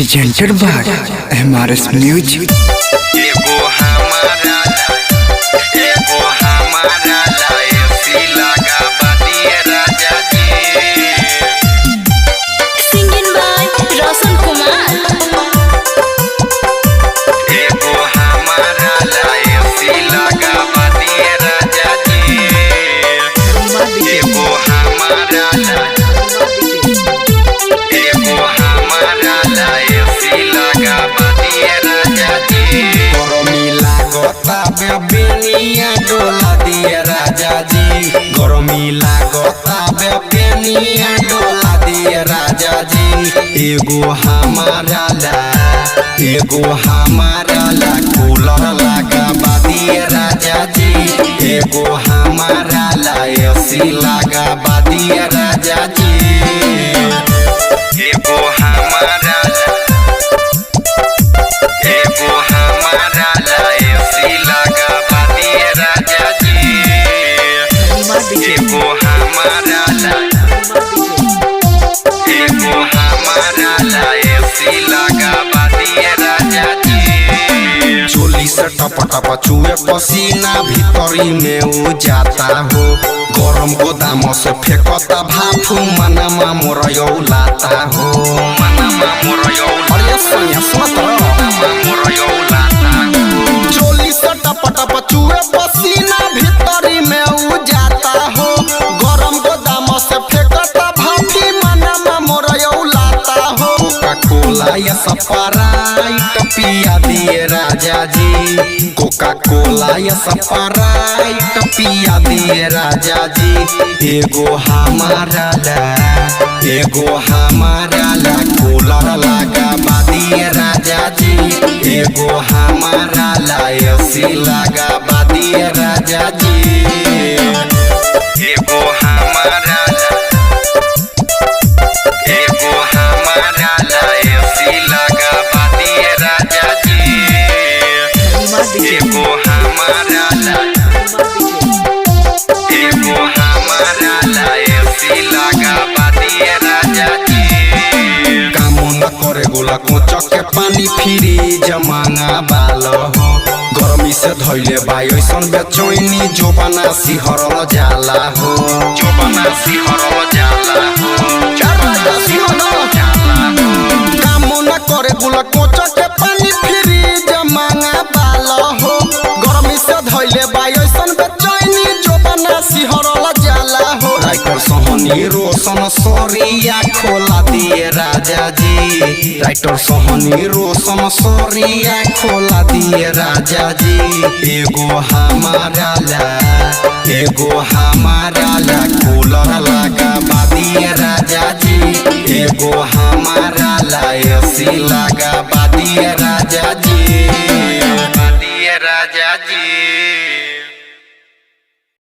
Presented by MRS Music. एगो हमारा एगो हमारा एसी लगा दिए राजा जी। Singing by Roshan Kumar. एगो हमारा एसी लगा दिए राजा जी। एगो हमारा एगो हमारा एसी लगा दिए राजा जी। गरमी लागता बेनिया डोला दिए राजा जी। गरमी लागता बेनिया डोला दिए राजा जी। एगो हमारा ला एगो हमारा ला कूलर लगा दिए राजा जी। एगो हमारा ला एसी लगा दिए राजा जी। एगो हमारा एगो हमारा एसी लगा दिए राजा जी। एगो हमारा एगो हमारा एसी लगा दिए राजा जी। चोली से टप टप चुए पसीना भीतरी में उ जाता हो। गरम गोदाम से फेंकता भाफू मनमा मोर लाता हो। मनमा मोर अरे सुनिया सुनत रहो। मोर लाता। चोली से टप टप चुए पसीना भीतरी में उ जाता हो। गरम गोदाम से फेंकता भाफी मनमा मोर लाता हो। कोका कोला या सपराइट पिया दिए राजा जी। कोका कोला या सपराइट पिया दिए राजा जी। एगो हमारा ला एगो हमारा ला कूलर लगा दिए राजा जी। एगो हमारा ला एसी लगा दिए राजा जी। एगो हमारा एगो हमारा एसी लगा दिए राजा जी। एगो हमारा एगो हमारा एसी लगा दिए राजा जी। कामो न करे गोला कोचक के पानी फिरी जमाना बाल हो। गर्मी से धैले बाई ऐसन बेचैनी जोबाना सिहरल जाला हो। जोबना सिहरल जाला हो। राजा सिहरल जाला हो। कामो न करे गोला कोचक के पानी फिरी जमाना बाल हो। गर्मी से धैले बाई ऐसन बेचैनी जोबाना सिहरल जाला हो। राइटर सोहनी रोशन सोरिया खोला दिए राजा जी। राइटर सोहनी रोशन सोरिया खोला दिए राजा जी। एगो हमारा ला एगो हमारा ला कूलर लगा दिए राजा जी। एगो हमारा ला एसी लगा